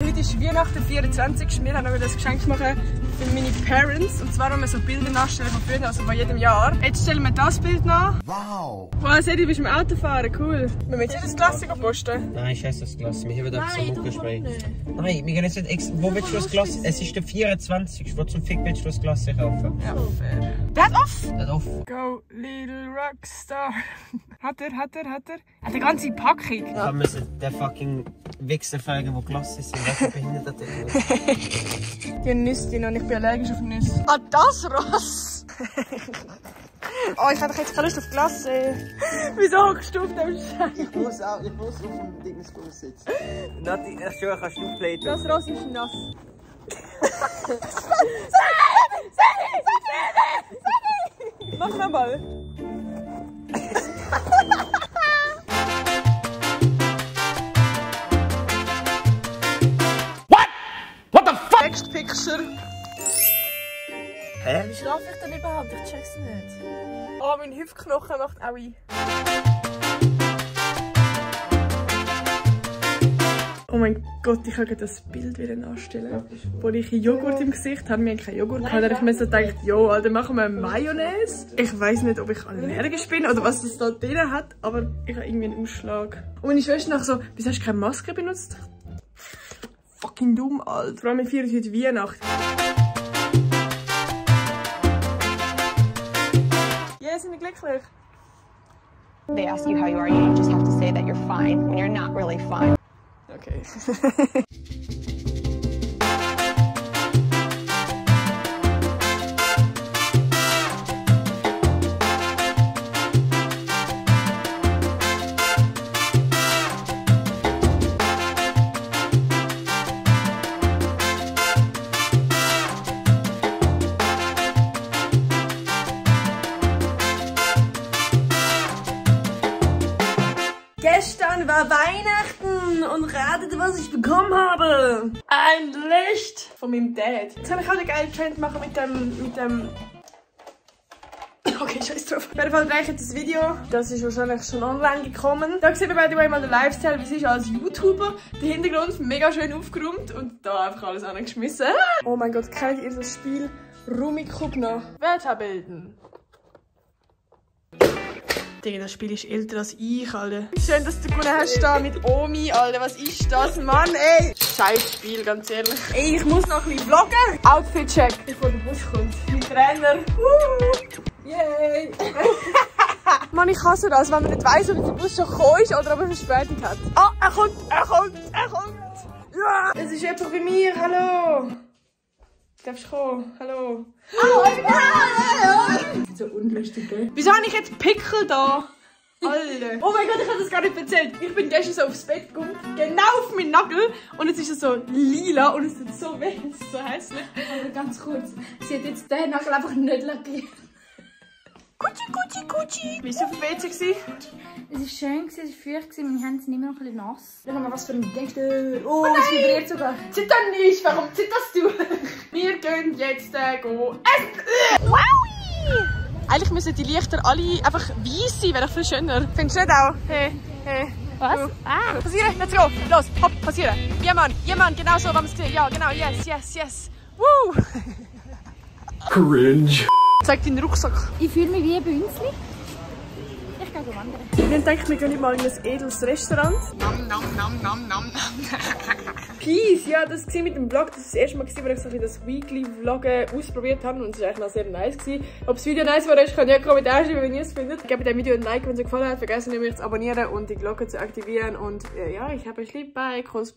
heute ist Weihnachten 24. Wir haben noch ein Geschenk machen für meine Parents. Und zwar haben wir so Bilder nachstellen von früher, also von jedem Jahr. Jetzt stellen wir das Bild nach. Wow! Wow, seht ihr, du bist im Auto fahren, cool. Wir müssen jetzt das Glas posten. Nein, scheiße das Glas. Wir haben da so Muckerspray. Nein, wir gehen jetzt nicht extra. Wo willst du das Glas? Es ist der 24. Wo zum Fick willst du das Glas kaufen? Ja, fair. Der hat off! Der hat off. Go, little rockstar. Hat er? Hat eine ganze Packung. Ja. Wir müssen den fucking Wichser fragen, wo Glas ist. Welche behindert Die Nüsse und ich bin allergisch auf Nüsse. Ah, das Ross! Oh, ich habe doch jetzt keine Lust auf Glas. Wieso hockst du auf dem Scheiß? Ich muss auf dem Dingsbus sitzen. Nati, ich schwöre, kannst du aufblähen. Das Ross ist nass. Mach nochmal. What the fuck? Next picture. Hä? Wie schlafe ich denn überhaupt? Ich check's nicht. Oh, mein Hüftknochen macht auch ein. Oh mein Gott, ich kann das Bild wieder nachstellen. Wo ich Joghurt im Gesicht habe, wir haben keinen Joghurt gehabt. Ich mir so gedacht, jo, Alter, machen wir Mayonnaise. Ich weiss nicht, ob ich allergisch bin oder was das da drin hat, aber ich habe irgendwie einen Ausschlag. Und meine Schwester nachher so, wieso hast du keine Maske benutzt? Fucking dumm, Alter. Vor allem wir feiern heute Weihnachten. Ja, sind wir glücklich? They ask you how you are, you just have to say that you're fine when you're not really fine. Okay. Gestern war Weihnachten und ratet, was ich bekommen habe. Ein Licht von meinem Dad. Jetzt habe ich auch einen geilen Trend machen mit dem... Okay, scheiß drauf. Auf jeden Fall gleich jetzt das Video. Das ist wahrscheinlich schon online gekommen. Da sehen wir beide mal den Lifestyle, wie es ist als YouTuber. Der Hintergrund mega schön aufgeräumt und da einfach alles angeschmissen. Oh mein Gott, kennt ihr das Spiel Rummikub noch? Wörter bilden. Digga, das Spiel ist älter als ich, Alter. Schön, dass du gewonnen hast da mit Omi, Alter. Was ist das, Mann, ey? Scheiß Spiel, ganz ehrlich. Ey, ich muss noch ein bisschen vloggen. Outfit-Check, bevor der Bus kommt. Mein Trainer. Yay! Mann, ich hasse das, wenn man nicht weiss, ob der Bus schon gekommen ist oder ob er Verspätung hat. Ah, er kommt! Ja! Es ist jemand bei mir, hallo! Darfst du kommen? Hallo! Hallo! So unlustig, gell? Wieso habe ich jetzt Pickel da? Alter! Oh mein Gott, ich habe das gar nicht erzählt. Ich bin gestern so aufs Bett gekommen, genau auf meinen Nagel. Und es ist so lila und es tut so weh, es ist so hässlich. Aber ganz kurz, sie hat jetzt den Nagel einfach nicht lackiert. Kutschi! Wie war es auf dem WC? Es war schön, es war feucht, meine Hände sind immer noch ein bisschen nass. Schau mal, was für ein Gangster. Oh, es vibriert sogar. Zitter nicht, warum zitterst du? Wir gehen jetzt essen. Wow! Eigentlich müssen die Lichter alle einfach weiß sein, wäre doch viel schöner. Findest du nicht auch? Hey. Was? Ah. Passieren, let's go. Los, hopp, passieren. Ja Mann, genau so, wenn wir es sehen. Ja, genau, yes. Woo! Cringe. Zeig deinen Rucksack. Ich fühle mich wie ein Bünzli. Ich gehe wandern. Wir denken, wir gehen nicht mal in ein edles Restaurant. Nom. Peace, ja, das war mit dem Vlog. Das war das erste Mal, wo ich so das Weekly-Vloggen ausprobiert habe. Und es war eigentlich noch sehr nice. Ob das Video nice war, könnt ihr in die Kommentare schreiben, wenn ihr es findet. Gebt dem Video ein Like, wenn es euch gefallen hat. Vergesst nicht, mich zu abonnieren und die Glocke zu aktivieren. Und ja, ich habe euch lieb. Bye, Kuss.